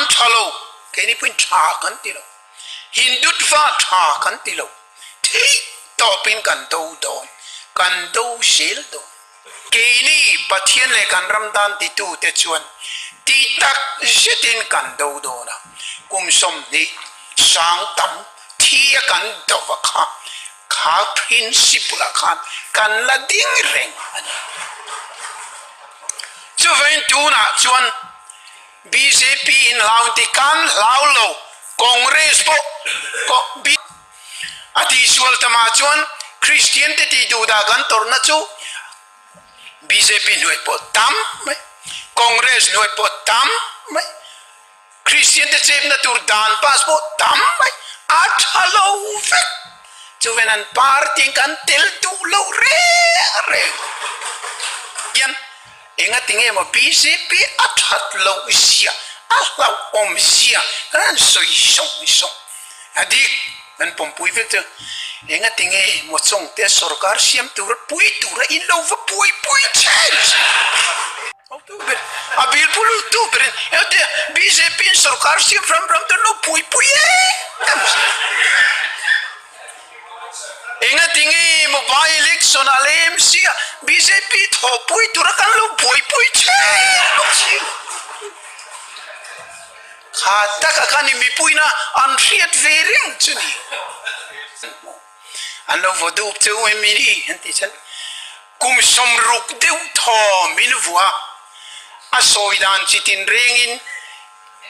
An tha lo, keini pawhin tha kan ti lo. Hindutva tha kan ti lo. Theih tawpin kan do dawn, kan do zel dawn. Keini Pathian leh kan ram dan titute chuan ti tak zetin kan do dawn a, kum 20 sang tam thi a kan do va kha, kha principle ah khan kan la ding reng a ni. Chuvangin tunah chuan bjp in hlau inti kan hlau lo, Congress pawh A tihsual tamah chuan Kristian te tih duh dah kan tawrhna chu bjp hnuai pawh tam mai, Congress hnuai pawh tam mai, Kristian te chepna tur dan pass pawh tam mai, a tha lo vek. Chuven an party in kan tel duh lo reng reng hian engatinge maw bjp a that loh zia, a hlauhawm zia kan han sawi sawng sawng. A dik, kan pawmpui vek chu engatinge maw chawngte sorkar siam tura pui tura in lo va buaipui chen che. A bil pu lut tu berin engate bjp in sorkar siam ram ram te an lo buaipui em em. Engatinge maw by election ah leh MC ah bjp thawhpui tura kan lo buaipui chen bawk si. Kha taka khan i mipuina an hriat ve reng chu ni. An lo vaw dup cheu em mi ni an tih chuan kum 60 deuh thaw min vua a sawi dan chi tin rengin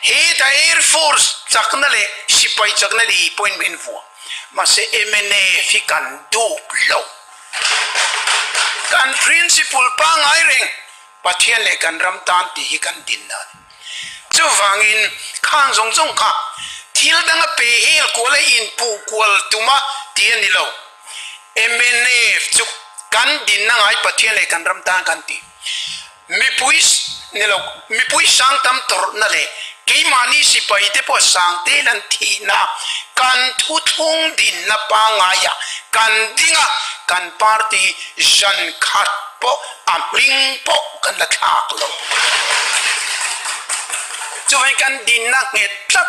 heta Air Force chakna leh sipai chakna leh pawhin min vua. Mahse mnf hi kan dup lo. Kan principle pangngai reng Pathian leh kan ram tan tih hi kan din dan. Chuvangin khang zawng zawng kha thil danga pe hel kual a inpuh kual tuma ti a ni lo. Mnf chu kan dinna ngai Pathian leh kan ram tan kan ti. Mipui ni lo, mipui sang tam tawrhna leh keimahni sipai te pawh sang tel an thihna kan thuthlung dinna pangaiah kan ding a, kan party zan khat pawh a hming pawh kan la thlak lo. Chuvangin kan dinna nghet tlat.